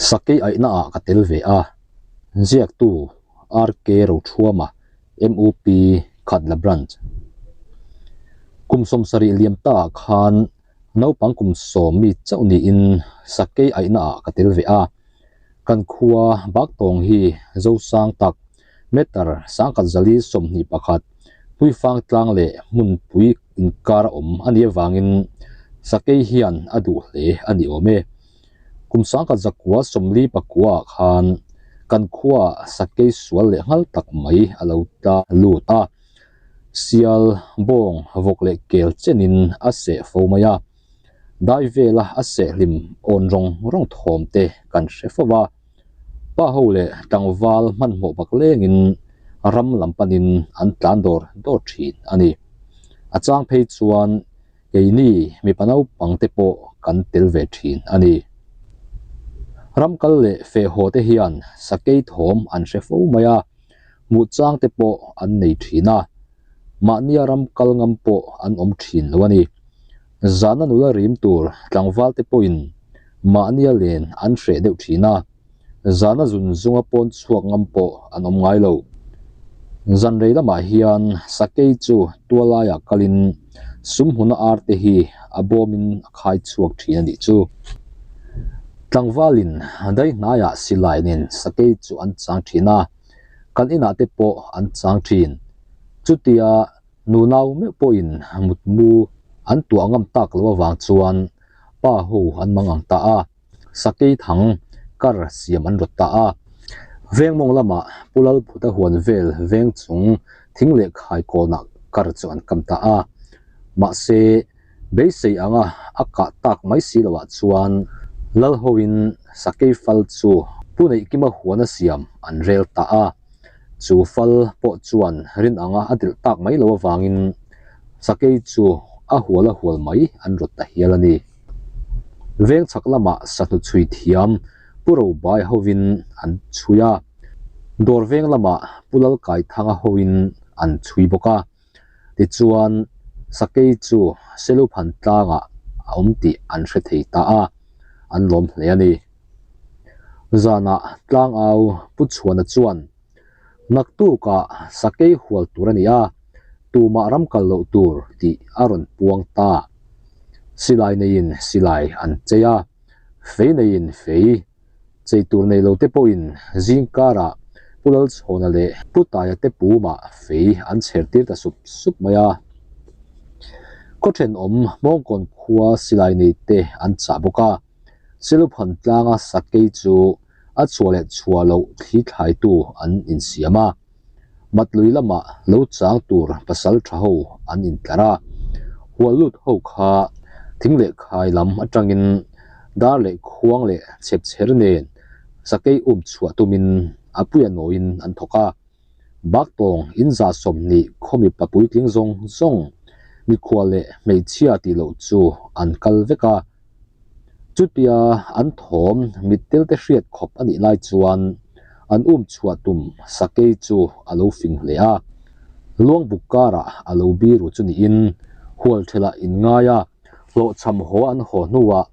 Sakei aihna ah ka tel ve a, ziaktu RK Roṭhuama, MUP, Khatla Branch. Kum 70 liam ta ah khan naupang kum 10 mi chauh niin sakei aihna ah ka tel ve a. Kan khua Baktawng hi Zosang tak meter 1121 Puifang tlang leh hmunpui inkar a awm a nih avangin sakei hian a duh hle a ni awm e. Kum 1949 ah khan kan khuaah sakei sual leh nghal tak mai a lo tla lut a, sial, bawng, vawk leh kel chenin a seh fo mai a. Dai vela a seh hlim awn rawng rawng thawm te kan hre fo va. Pa ho leh tlangval hmanhmawh bak lengin ram lam panin an tlan dawr dawr thin a ni. A chang phei chuan keini mipa naupang te pawh kan tel ve thin a ni. Ram kal leh feh haw te hian sakei thawm an hre fo mai a, hmuh chang te pawh an nei thin a, mahnia ram kal ngam pawh an awm thin lo a ni. Zana nula rim tur tlangval te pawhin mahnia len an hreh deuh thin a, zana zun zunga pawn chhuak ngam pawh an awm ngai lo. Zan rei lamah hian sakei chu tualaiah kalin sum hmuna ar te hi a bawmin a khai chhuak thin a nih chu. Tlangvalin dai hnaiah silai nen sakei chu an chang thin a, kan inah te pawh an chang thin. Chutia Nunau meuh pawhin mutmu an tuah ngam tak loh avang chuan pa ho an mang ang ta a, sakei thang kar siam an rawt ta a. Vengmawng lamah Pu Lalphuta huan vel veng chung thing leh khaikawnah kar chu an kam ta a. Mahse, beisei anga a kah tak mai si loah chuan Lal hoin sakei fal chu Pu Neihkima huana siam an rel ta a. Chu fal pawh chuan rin anga a dilh tak mai lo avangin sakei chu a hual a hual mai an rawt ta hial a ni. Veng chhak lamah sahnu chhui thiam Pu Robai hovin an chhui a, dawr veng lamah Pu Lalkaithanga hovin an chhui bawk a. Tichuan, sakei chu Seluphan tlangah a awm tih an hre thei ta a, an lawm hle a ni. Zanah tlangau Pu Chhuana chuan, Naktukah sakei hual tur a ni a, tumah ram kal loh tur tih a rawn puang ta. Silai neiin silai an chei a, fei neiin fei chei tur nei lo te pawhin zing karah Pu Lalchhawna leh Pu Taia te pumah fei an chher tir ta sup sup mai a. Khaw thenawm Hmawngkawn khua silai nei te an chah bawk a. Seluphan tlanga sakei chu a chhuah leh chhuah loh thli thlaitu an insiam a, Matlui lamah lo chang tur pasal tha ho an intlar a, hual lut ho kha thing leh khai lam atangin dar leh khuang leh chhep chher nen sakei um chhuah tumin a puia nawiin an thawk a. Baktawng in 120 khaw mipa puitling zawng zawng mikhual leh hmeichhia tih loh chu an kal vek a. Chutia an thawm mittel te hriat khawp a nih lai chuan an um chhuah tum sakei chu a lo fing hle a. Luangbuk karah a lo biru chu niin hualthelh ah inngai a, hlawhchham haw an haw hnuah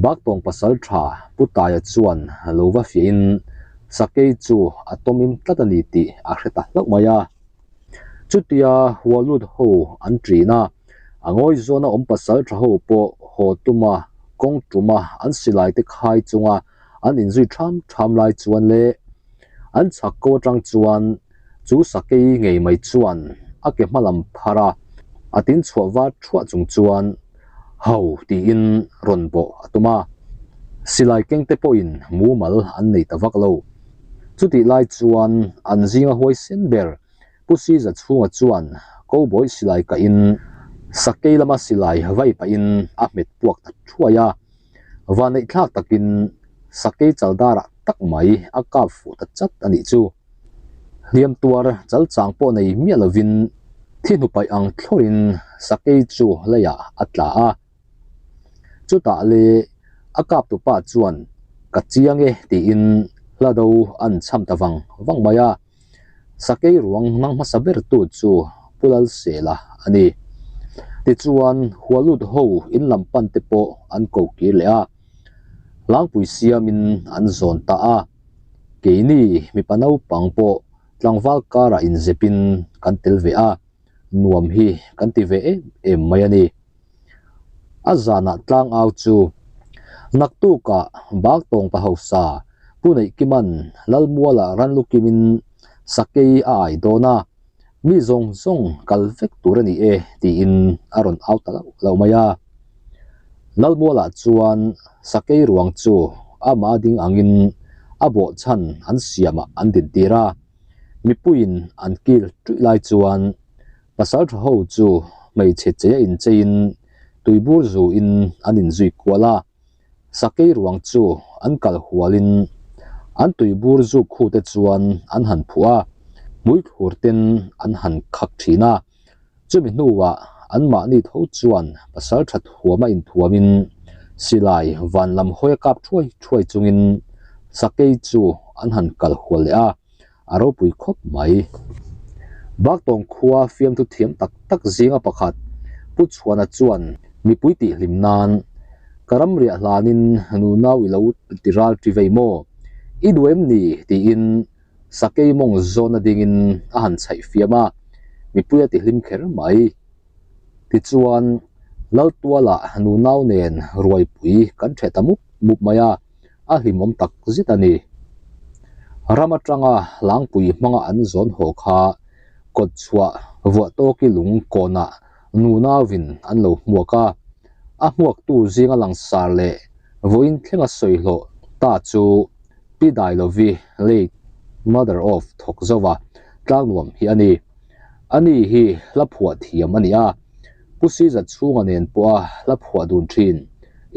Baktawng pasal tha Pu Taia chuan lo va fiahin sakei chu a tawmim tlat a ni tih a hre ta hlauh mai a. Chutia hualut ho an ṭin a, a ngawi zawna awm pasal tha ho pawh haw tuma kawng tuma an silai te khai chunga an inzui ṭham ṭham lai chuan le an chhak ko aṭang chuan chu sakei ngei mai chuan a ke hma lam phar a, a tin chhuah var thuah chung chuan ho tiin rawn bawh a tum a, silai keng te pawhin mumal an nei ta vak lo. Chutih lai chuan an zinga huaisen ber Pu Siza chhunga chuan Cowboy silai kahin sakei lama silai vai pahin a hmet puak ta thuai a, vanneih thlak takin sakei chaldarah tak mai a kap fuh ta chat a nih chu. Hliam tuar chal chang pawh nei miah lovin thi hnupaih ang thlawrin sakei chu leiah a tla a. Chutah le a kap tupa chuan ka chiang e tiin hla do an chham ta vang vang mai a. Sakei ruang nang hmasa ber tu chu Pu Lalsela a ni. Tichuan Hualut ho in lam pan te pawh an ko kir leh a. Hlangpui siamin an zawn ta a, keini mipa naupang pawh tlangval karah inzepin kan tel ve a, nuam hi kan ti ve em em mai a ni. A zanah tlangau chu naktukah Baktawng pa hausa Pu Neihkiman Lalmuala ranlukimin sakei a ai dawn a, Mi zawng zawng kal vek tur a ni e tiin a rawn au ta lauh lauh mai a. Lalmualah chuan sakei ruang chu amah ding angin a bawhchhan an siamah an dintir a, mipuiin an kil ṭuih lai chuan pasalṭha ho chu hmeichhe chei a incheiin tuibur zuin an inzui kual a. Sakei ruang chu an kal hualin an tuibur zuk khute chuan an han phuah a, hmuithlur ten an han khak thin a. Chumi hnuah anmahni tho chuan pasaltha thuama inthuamin silai van lam hawi a kap thuai thuai chungin sakei chu an han kal hual leh a. a ropui khawp mai. Baktawng khua fiamthu thiam tak tak zinga pakhat Pu Chhuana chuan mipui tih hlim nan, Ka ram riah hlanin nunau i lo ti ral ṭi vei maw? I duh em ni? tiin sakei mawng zawna dingin a han chhaih fiam a, mipui a ti hlim kher mai. Tichuan, Laltuala nunau nen ruaipui kan ṭheh ta mup mup mai a. a hlimawm tak zet a ni. Ram atanga hlangpui hmanga an zawn haw kha kawt chhuah vuah tawki lung kawnah nunauvin an lo hmuak a, a hmuaktu zinga langsar leh vawiin thlenga sawi hlawh ta chu Pi Dailovi, late mother of Thawkzova, Tlangnuam hi a ni. Ani hi hla phuah thiam a ni a, Pu Siza chhunga nen pawha hla phuah dun thin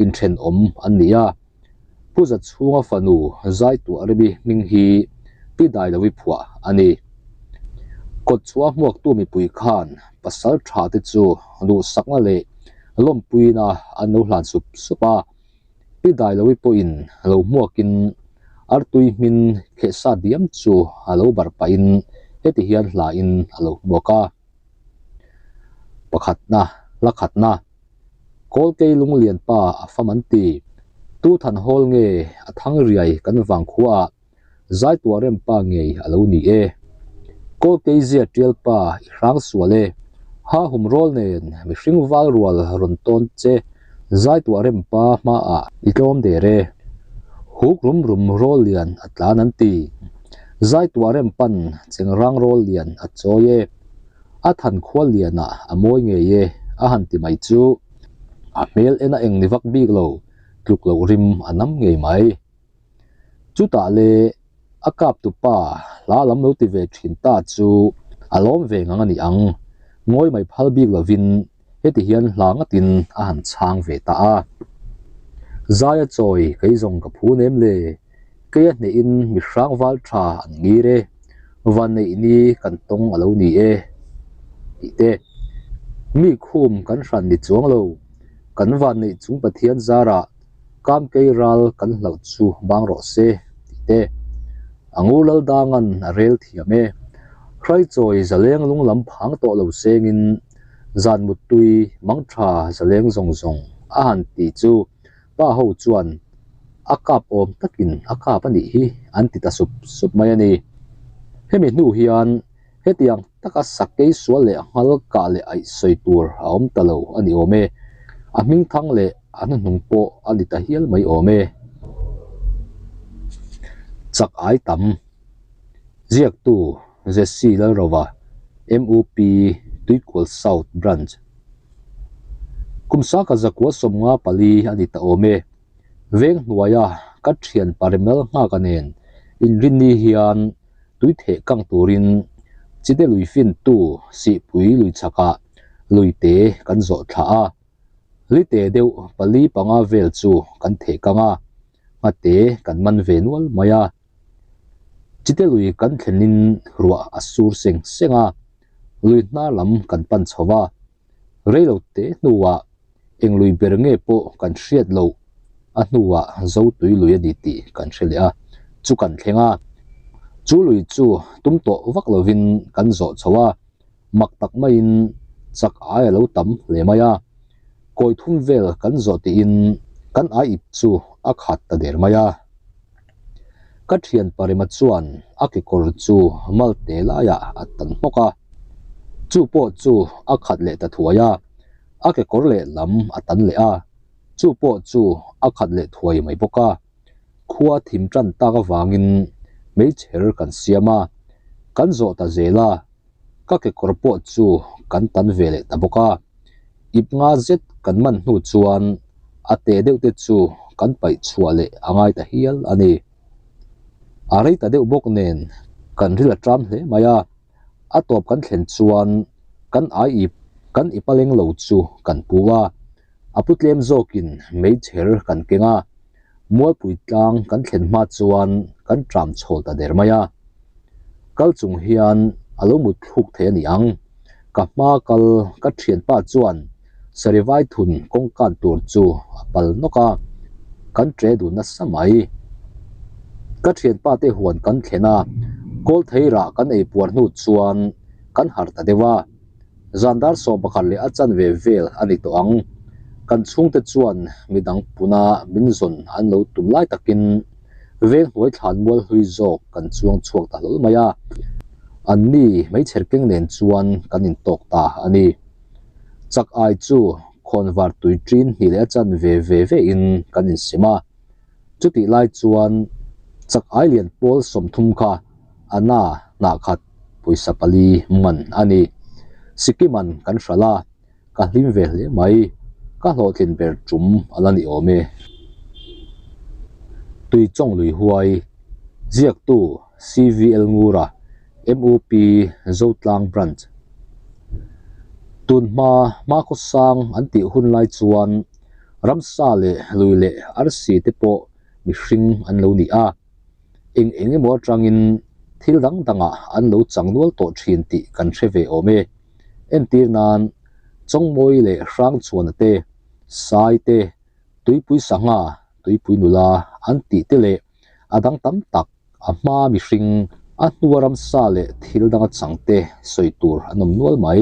inthenawm an ni a. Pu Zachhunga fanu Zaituah Remi hming hi Pi Dailovi phuah a ni. Kawtchhuah hmuaktu mipui khan pasal tha te chu duhsakna leh lawmpuina an lo hlan sup sup a. Pi Dailovi pawhin lo hmuakin artui hmin khehsa diam chu a lo barh pahin heti hian hlain a lo hmuak a. Pakhatna, hla khatna. Kawlkei lunglian pa a fam an ti. Tu than hawl nge a thang riai kan vang khuaah Zaituah rem pa ngei a lo ni e. Kawlkei zia tial pa i hrang sual e. Ha hum rawl nen mihring val rual rawn tawn che Zaituah rem pa hmaah i tlawm der e. Huk rum rum rawl lian a tlan an ti. Zaituah rem pan chengrang rawl lian a chawi e. A than khual lianah a mawi ngei e a han ti mai chu a hmel en a eng ni vak bik lo, tluk loh rim a nam ngei mai. Chutah le a kap tu pa hla lam lo ti ve thin ta chu a lawm ve ngang a ni ang, ngawi mai phal bik lovin heti hian hla ngatin a han chhang ve ta a. Zaia chawi kei zawng ka phu nem le, keia hnehin mi hrang val tha an ngir e, vanneih ni kan tawng a lo ni e tih te, mi khum kan hran ni chuang lo, kan vanneih chung Pathian zarah Kamkei ral kan hlauh chu bang rawh se tih te, a ngur lal dangan a rel thiam e. Hraichawi zaleng lung lam phang tawh lo sengin zan muttui mang tha zaleng zawng zawng a han ti chu pa ho chuan a kap awm takin a kap a nih hi an ti ta sup sup mai a ni. Hemi hnu hian Hetiang taka sakei sual leh nghal kah leh aih sawi tur a awm ta lo a ni awm e. A hming thang leh a hnuhnung pawh a ni ta hial mai awm e. Chak ai tam. Ziaktu, Jesse Lalrova, MUP, Tuikual South Branch. Kum saka zakua 54 a ni ta awm e. Veng hnuaia ka thian Paremel nghaka nen inrinni hian tui theh kang turin chite lui fintu sihpui lui chhakah luite kan zawh thlah a, lite deuh pali panga vel chu kan theh kang a, nghate kan man ve nual mai a. Chite lui kan thlenin ruah a sur seng seng a, lui hnar lam kan pan chho va. Reilo te hnuah eng lui ber nge pawh kan hriat loh a hnuah Zotui lui a ni tih kan hre leh a, chu kan thleng a. Chu lui chu tum tawh vak lovin kan zawh chho a, mak tak maiin chak ai a lo tam hle mai a. Kawi thum vel kan zawh tiin kan ai ip chu a khat ta der mai a. Ka thian Parima chuan a kekawr chu malte laiah a tan hnawk a, chu pawh chu a khat leh ta thuai a, a kekawr lehlam a tan leh a, chu pawh chu a khat leh thuai mai bawk a. Khua thim tan tak avangin hmeichher kan siam a, kan zawh ta zel a, ka kekawr pawh chu kan tan ve leh ta bawk a. Ip nga zet kan man hnu chuan a te deuh te chu kan paih chhuah leh a ngai ta hial a ni. A rei ta deuh bawk nen kan ril a ṭam hle mai a, a tawp kan thlen chuan kan ai ip kan ip a leng lo chu kan pu a, a pu tlem zawkin meichher kan keng a, Mualpui tlang kan thlen hma chuan kan ṭam chhawl ta der mai a. Kal chung hian a lo mut thluk thei a ni ang. Ka hma kal ka thianpa chuan Sarivai thun kawngkan tur chu a pal nawk a, kan ṭe dun nasa mai. Ka thianpa te huan kan thlen a, kawl thei rah kan ei puar hnu chuan kan harh ta deuh a. Zan dar 11 leh a chanve vel a ni tawh ang. Kan chhungte chuan midang puna min zawn an lo tum lai takin veng hnuai thlan mual hlui zawk kan chuang chhuak ta hlawl mai a. Anni hmeichher keng nen chuan kan intawk ta a ni. Chak ai chu khawnvar tui ṭin hnih leh a chanve ve ve in kan insem a. Chutih lai chuan chak ai lian pawl 30 kha a na hnah khat pawisa pali man a ni. Sikkim-a'n kan hralh a, ka hlim ve hle mai. Ka hlawhtlin ber tum a la ni awm e. Tuichawng lui huai, ziaktu CVL Ngura, MUP Zotlang Branch. Tunhma hmakhawsang an tih hun lai chuan ramsa leh lui leh arsi te pawh mihring an lo ni a. Eng eng emaw atangin thil dang dangah an lo chang nual tawh thin tih kan hre ve awm e. Entir nan, Chawngmawi leh Hrangchhuana te, Sai te, Tuipui Sangha, Tuipui Nula an tih te leh a dang tam tak a hma mihring, a hnua ramsa leh thil danga chang te sawi tur an awm nual mai.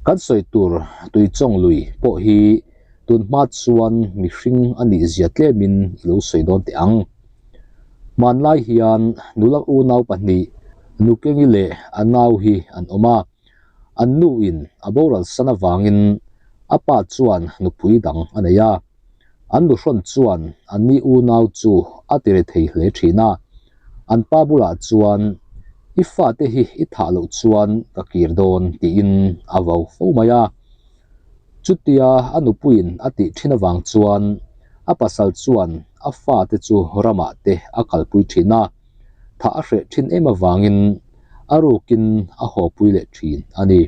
Kan sawi tur Tuichawng lui pawh hi tun hma chuan mihring a nih zia tlemin i lo sawi dawn teh ang. Hmanlai hian nula unau pahnih Nukengi leh a nau hi an awm a, an nuin a boral san avangin a pa chuan nupui dang a nei a. An nuhrawn chuan an ni unau chu a ti re thei hle thin a. An pa bulah chuan, I fate hi i thah loh chuan ka kir dawn tiin a vau fo mai a. Chutia a nupuiin a tih thin avang chuan a pasal chuan a fate chu ramah te a kalpui thin a, thah a hreh thin em avangin a rukin a hawpui leh thin a ni.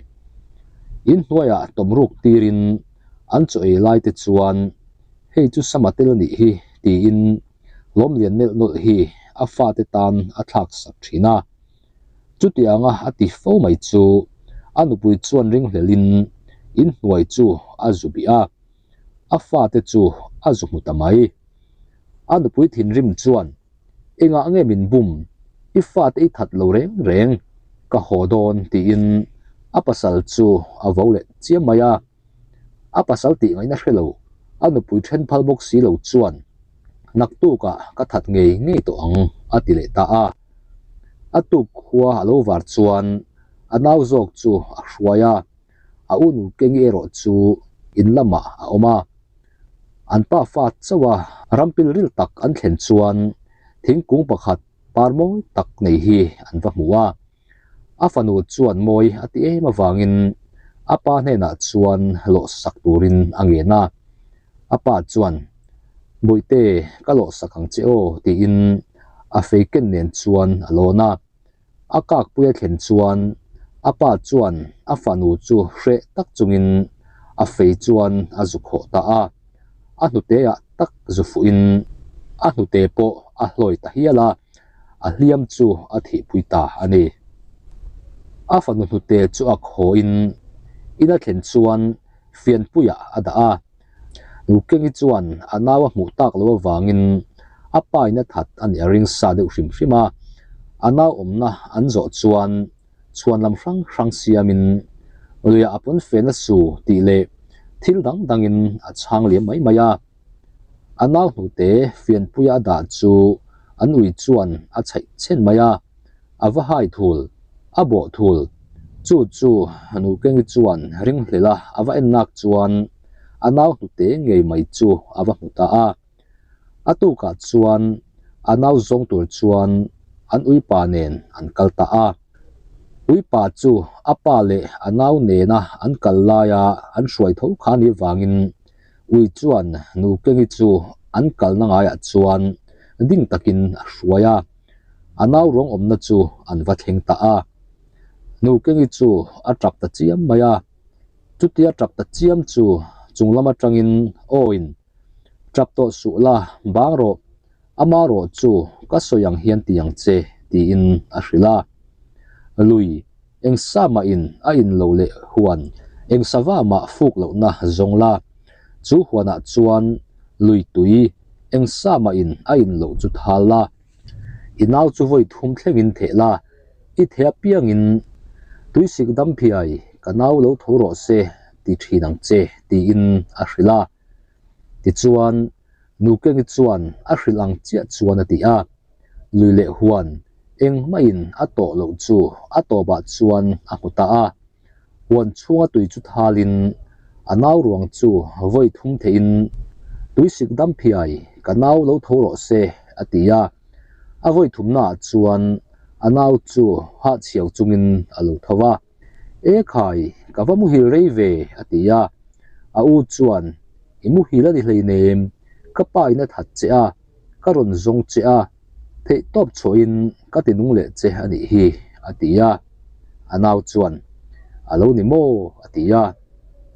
Inhnuaiah tawmruk tirin an chaw ei lai te chuan hei chu sama tel a nih hi tiin lawmlian nelh nawlh hi a fate tan a thlak sak thin a. Chutianga a ti fo mai chu a nupui chuan ringhlelin inhnuai chu a zu bih a, a fate chu a zu hmu ta mai. A nupui thinrim chuan, Engah nge min bum? I fate i that lo reng reng, ka haw dawn tiin a pasal chu a vo leh chiam mai a. A pasal tih ngaihna hre lo, a nupui then phal bawk si lo chuan, Naktukah ka that ngei ngei tawh ang a ti leh ta a. A tuk khua a lo var chuan a nau zawk chu a hruai a, a u Nukengi erawh chu in lamah a awm a. An pa fa chauh a rampil ril tak an thlen chuan thingkung pakhat par mawi tak nei hi an va hmu a. A fanu chuan mawi a ti em avangin a pa hnenah chuan lawh sak turin a ngen a. A pa chuan, Bawihte, ka lawh sak ang che aw tiin a fei ken nen chuan a lawn a. A kakpui a thlen chuan a pa chuan a fanu chu hreh tak chungin a fei chuan a zu khawh ta a. A hnuteah tak zu fuhin a hnute pawh a hlawi ta hial a, a hliam chu a thihpui ta a ni. A fanu hnute chu a khawhin in a thlen chuan fianpuiah a dah a. Nukengi chuan a nau a hmuh tak loh avangin a pa in a that a nih a ring sa deuh hrim hrim a. A nau awmna an zawh chuan chhuan lam hrang hrang siamin luiah a pawn fen a su tih leh thil dang dangin a chhang liam mai mai a. A nau hnute fianpuia a dah chu an ui chuan a chhaih chhen mai a, a va hai thul, a bawh thul. Chu chu Nukengi chuan ringhlel a a va en nak chuan a nau hnute ngei mai chu a va hmu ta a. A tukah chuan a nau zawng tur chuan an uipa nen an kal ta a. Uipa chu a pa leh a nau nena an kal laia an hruai tho kha ni vangin ui chuan Nukengi chu an kalna ngaiah chuan ding takin a hruai a. A nau ruang awmna chu an va thleng ta a. Nukengi chu a tap ta chiam mai a. Chutia tap ta chiam chu chung lam atangin awin Tap tawh suh la, bang rawh, ama rawh chu ka sawi ang hian ti ang che, tiin a hrilh a. Lui, eng sa mah in a in lo leh huan, eng sava mah fuk lohna zawng la. Chu huanah chuan lui tui, eng sa mah in a in loh chu thal la. I nau chu vawi thum thlengin theh la, i theh apiangin tuisik dam phiai ka nau lo tho rawh se ti thin ang che, tiin a hrilh a. Tichuan, Nukengi chuan a hrilh ang chiah chuan a ti a, lui leh huan engmah-in a tawh loh chu a tawpah chuan a hmu ta a. Huan chhunga tui chu thalin a nau ruang chu vawi thum theihin, Tuisik dam phiai, ka nau lo tho rawh se, a ti a. A vawi thumnaah chuan a nau chu hahchhiau chungin a lo tho va. E khai, ka va muhil rei ve, a ti a. A u chuan, I muhil a ni hleinem, ka pa in a that che a, ka rawn zawng che a, theih tawp chhuahin ka ti nung leh che a nih hi, a ti a. A nau chuan, A lo ni maw? a ti a.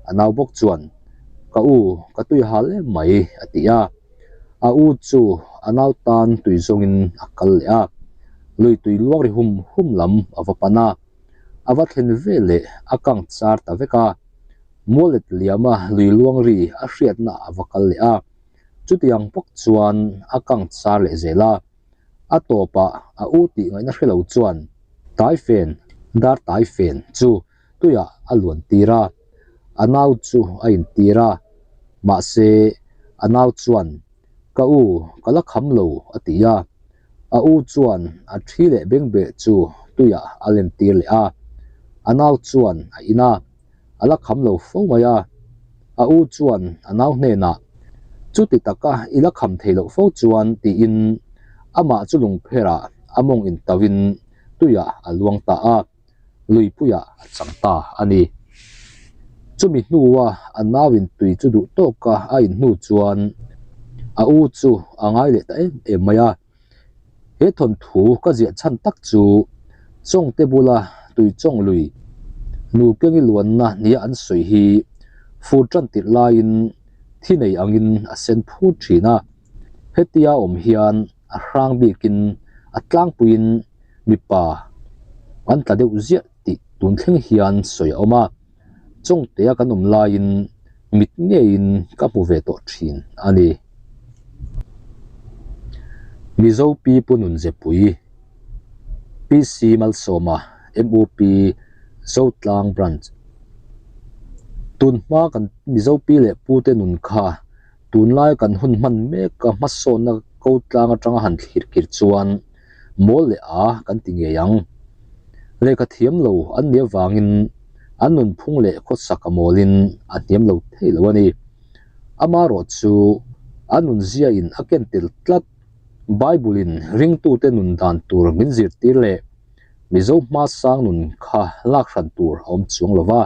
A nau bawk chuan, Ka u, ka tui hal em mai, a ti a. A u chu a nau tan tui zawngin a kal leh a, lui tui luang ri hum hum lam a va pan a. A va thlen ve leh a kang char ta vek a, mualet liama lui luang ri a hriatna a va kal leh a, chutiang bawk chuan a kang char leh zel a. A tawpah a u tih ngaihna hre lo chuan Taifen, dar Taifen chu tuiah a luan tir a, a nau chu a intir a, mahse a nau chuan Ka u, ka la kham lo, a ti a. A u chuan a thi leh bengbeh chu tuiah a lem tir leh a, a nau chuan a in a, a la kham lo fo mai a. A u chuan a nau hnenah, Chuti taka i la kham thei loh fo chuan tiin amah chu lungpherah a mawng intauhin tuiah a luang ta a. luipuiah a chang ta a ni. Chumi hnua a nauin tui chu duh tawka a in hnu chuan a u chu a ngai leh ta em em mai a. He thawnthu ka ziah chhan tak chu Chawngte bula tui chawng lui Nukengi luanna nia an sawi hi fur tan tirh laiin thi nei angin a sen phut thin a. Hetia awm hian a hrang bikin a tlangpuiin mipa an tla deuh ziah tih tun thleng hian sawi a awm a, Chawngtea kan awm laiin mit ngeiin ka hmu ve tawh thin a ni. Mizo Pi Pu Nunzepui, PC Malsawma, MUP, Zotlang Branch. Tun hma kan Mizo pi leh pute nun kha Tunlai kan hun hman mek a hmasawnna ko tlang atanga han thlir kir chuan mawl leh a kan ti ngei ang. Lehkha thiam lo an nih avangin an nunphung leh khawsak a mawlin a hniam lo thei lo a ni. Amaherawh chu an nunzia in a ken tel tlat. Bible in ringtute nun dan tur min zirtir leh Mizo hmasang nun kha lak hran tur a awm chuang lova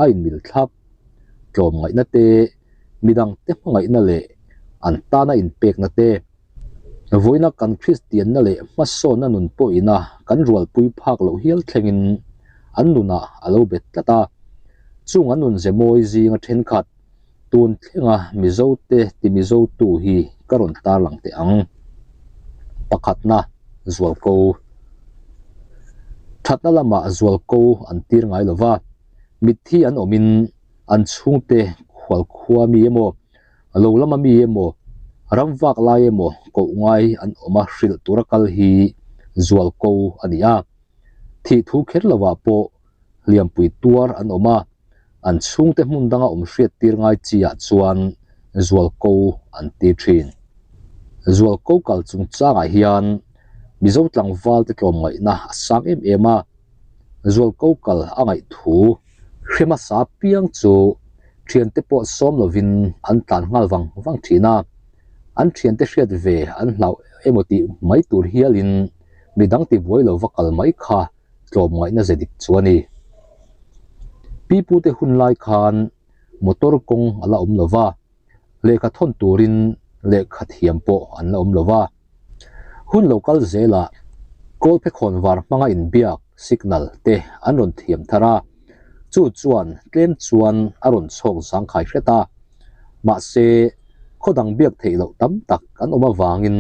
a inmil thlap. Tlawmngaihna te. midangte hmangaihna leh an tana inpekna te, vawiina kan Kristianna leh hmasawnna nun pawhina kan rualpui phak loh hial thlengin an nunah a lo bet tlat a. Chung an nun ze mawi zinga thenkhat, tun thlenga Mizote ti Mizotu hi ka rawn tarlang teh ang. Pakhatna, Zualko. Thatna lamah Zualko an tir ngai lova, mitthi an awmin An chhungte khual khua mi emaw, lo lama mi emaw, ram vak lai emaw koh ngai an awm a hrilh tura kal hi zual ko a ni a. Thih thu kher lovah pawh hliampui tuar an awm a, an chhungte hmun danga awm hriat tir ngai chi ah chuan Zualko an ti thin. Zualko kal chungchangah hian Mizo tlangval te tlawmngaihna a sang em em a, Zualko kal a ngaih thu hre hmasa piang chu thiante pawh sawm lovin an tlan nghal vang vang thin a, an thiante hriat ve an hlauh emaw tih mai tur hialin midang tibuai lo va kal mai kha tlawmngaihna ze dik chu a ni. Pipute hun lai khan motor kawng a la awm lo va, lehkha thawn turin lehkha thiam pawh an la awm lo va. Hun lo kal zelah kawlphe khawn var hmanga inbiak, signal, te an rawn thiam thar a, chu chuan tlem chuan a rawn chhawk zangkhai hret a. Mahse, khaw dang biak theih loh tam tak an awm avangin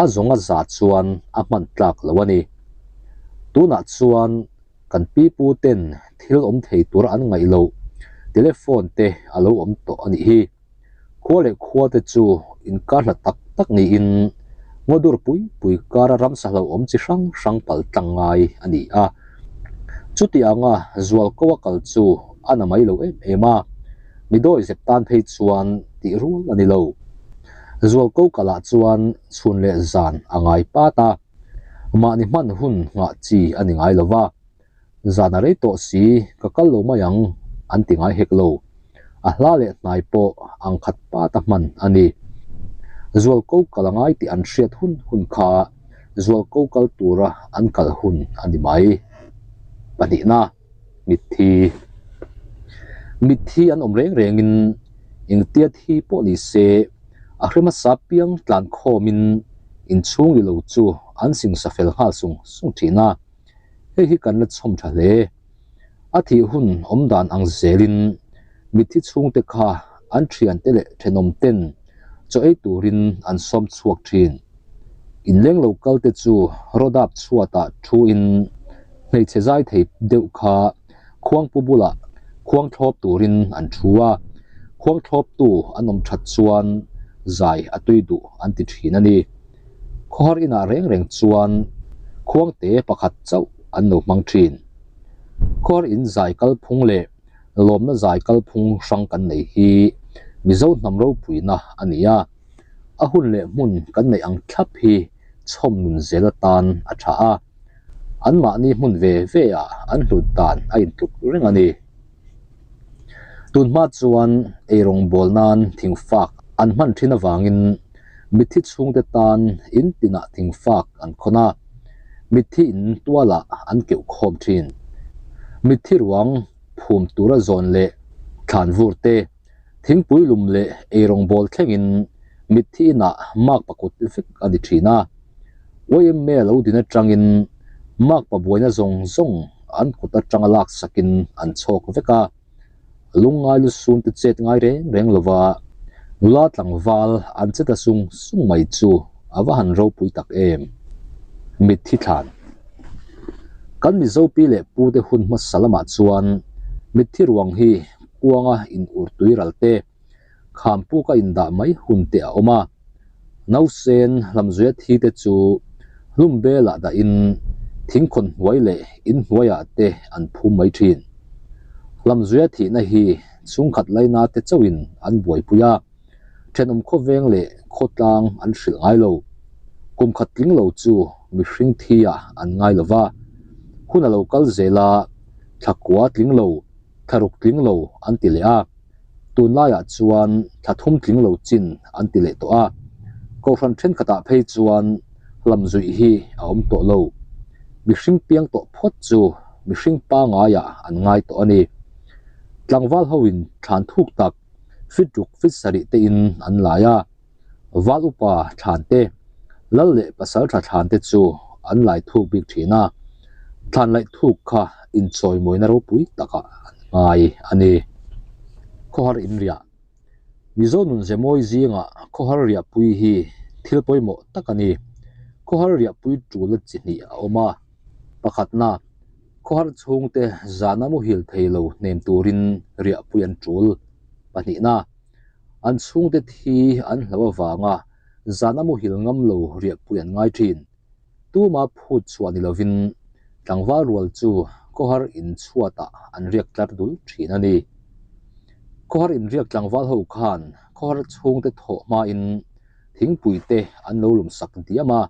a zawng a za chuan a hman tlak lo a ni. Tunah chuan kan pipu ten thil awm thei tur an ngaih loh telephone te a lo awm tawh a nih hi. Khua leh khua te chu inkar hla tak tak niin ngaw dur pui pui kara ramsa hlauhawm chi hrang hrang pal tlang ngai a ni a. Chuti anga zualko a kal chu a na mai lo em em a, mi dawi zep tan phei chuan tih rual a ni lo. Zualko kalah chuan chhun leh zan a ngai pat a, mahni hman hun nghah chi a ni ngai lo va. Zan a rei tawh si, ka kal lo mai ang, an ti ngai hek lo. A hla leh hnai pawh ang khat pat a hman a ni. Zualko kal a ngai tih an hriat hun hun kha zualko kal tura an kal hun a ni mai. Pahnihna, Mitthi. Mitthi an awm reng rengin engtia thi pawh ni se, a hre hmasa piang tlan khawmin inchhung ilo chu an singsa fel nghal sung sung thin a. Hei hi kan la chhawm tha hle. A thih hun awm dan ang zelin mitthi chhungte kha an thiante leh thenawm ten chaw ei turin an sawm chhuak thin. Inleng lo kal te chu rawdap chhuatah thu in hmeichhe zai thei deuh kha khuangpu bulah khuang thlawp turin an thu a, khuang thlawptu an awm that chuan zai a tui duh an ti thin a ni. Khawhar inah reng reng chuan khuangte pakhat chauh an lo hmang thin. Khawhar in zai kalphung leh lawmna zai kalphung hrang kan nei hi Mizo hnam ropuina a ni a, a hun leh hmun kan neih ang thlap hi chhawm nun zel atan a tha a, anmahni hmun ve ve ah an hlut dan a intluk reng a ni. Tunhma chuan eirawng bawl nan thingfak an hman thin avangin mitthi chhungte tan in tinah thingfak an khawn a, mitthi in tualah an keuh khawm thin. Mitthi ruang phum tura zawn leh thlan vur te, thingpui lum leh eirawng bawl thlengin mitthi inah makpa kut vek a ni thin a. YMA lo din atangin makpa buaina zawng zawng an kut atanga laksakin an chhawk vek a. Lungngai lusun te chet ngai reng reng lova nula tlangval an che ta sung sung mai chu a va han ropui tak em. Mitthi thlan. Kan Mizo pi leh pu te hun hmasa lamah chuan mitthi ruang hi kuanga in ur tui ral te, kham puk a indah mai hun te a awm a. Nausen hlamzuia thi te chu hlum belah dahin thingkhawn hnuai leh in hnuaiah te an phum mai thin. Hlamzuia thihna hi chhungkhat laina te chauhin an buaipui a, thenawm khawveng leh khawtlang an hrilh ngai lo. Kum khat tling lo chu mihring thi ah an ngai lo va, hun a lo kal zel a, thlakua tling lo, thlaruk tling lo an ti leh a. Tunlaiah chuan thla thum tling lo chin an ti leh tawh a, kohhran thenkhatah phei chuan hlamzuih hi a awm tawh lo. Mihring piang tawh phawt chu mihring pangaiah an ngai tawh a ni. Tlangval hoin thlan thuk tak fit ruk fit sarih tein an lai a, val upa thlan te, lal leh pasal tha thlan te chu an lai thuk bik thin a, thlan laih thuk kha inchawimawina ropui takah an ngai a ni. Khawhar inriah Mizo nun ze mawi zingah khawhar riahpui hi thil pawimawh tak a ni. Khawhar riahpui tul chi hnih a awm a, pakhatna, khawhar chhungte zana muhil thei lo hnem turin riahpui an tul, pahnihna, An chhungte thi an hlo avanga zan a muhil ngam lo riahpui an ngai thin. Tuma phut chhuah ni lovin tlangval rual chu khawhar in chhuatah an riak tlar dul thin a ni. Khawhar in riak tlangval ho khan khawhar chhungte thawh hmain thingpui te an lo lum sak diam a,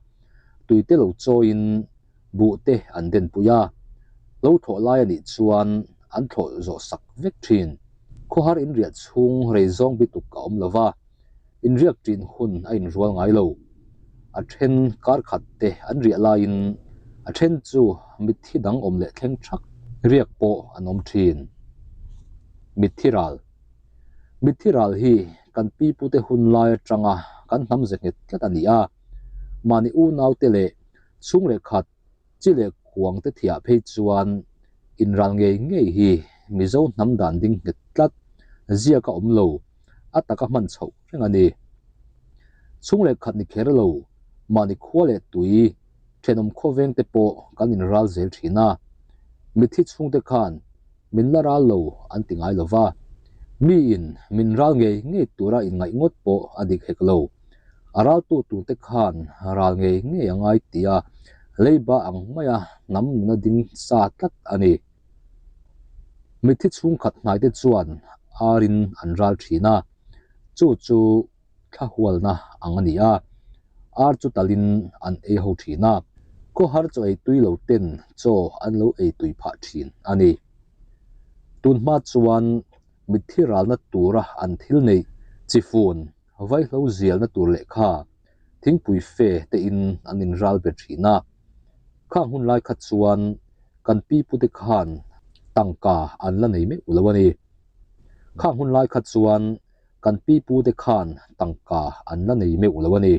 tui te lo chawiin buh te an den pui a, lo thlawh lai a nih chuan an thlawh zawh sak vek thin. Khawhar inriah chhung rei zawng bituk a awm lo va, inriak ṭin hun a inrual ngai lo. A then kar khat te an riah laiin a then chu mitthi dang awm leh thleng ṭhak riak pawh an awm ṭhin. Mitthi ral Mitthi ral hi kan pipute hun lai aṭanga kan hnam ze nghet tlat a ni a, mahni unaute leh chhung leh khat chi leh kuang te thiah phei chuan inral ngei ngei hi Mizo hnam dan ding nghet tlat ziak a awm lo, a taka hman chhoh reng a ni. Chhung leh khat ni kher lo, mahni khua leh tui, thenawm khawveng te pawh kan inral zel thin a, mitthi chhungte khan min la ral lo an ti ngai lo va, miin min ral ngei ngei tura inngaih ngawt pawh a dik hek lo. A raltu turte khan ral ngei ngei a ngai tia leiba ang maia hnam nuna ding sa tlat a ni. Mitthi chhungkhat hnaite chuan arin an ral thin a, chu chu thla hualna ang a ni a, ar chu talin an ei ho thin a, khawhar chaw ei tui lo ten chaw an lo ei tui phah thin a ni. Tun hma chuan mitthi ralna tura an thil neih chi fun vaihlo zialna tur lehkha thingpui fe te in an inral ber thin a, khang hun lai kha chuan kan pipute khan tangka an la nei meuh lo a ni. Khang hun lai kha chuan Kan pi pu te khan tangka an la nei meuh lo a ni.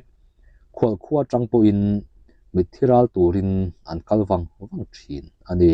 Khualkhua atang pawhin mitthi ral turin an kal vang vang thin a ni.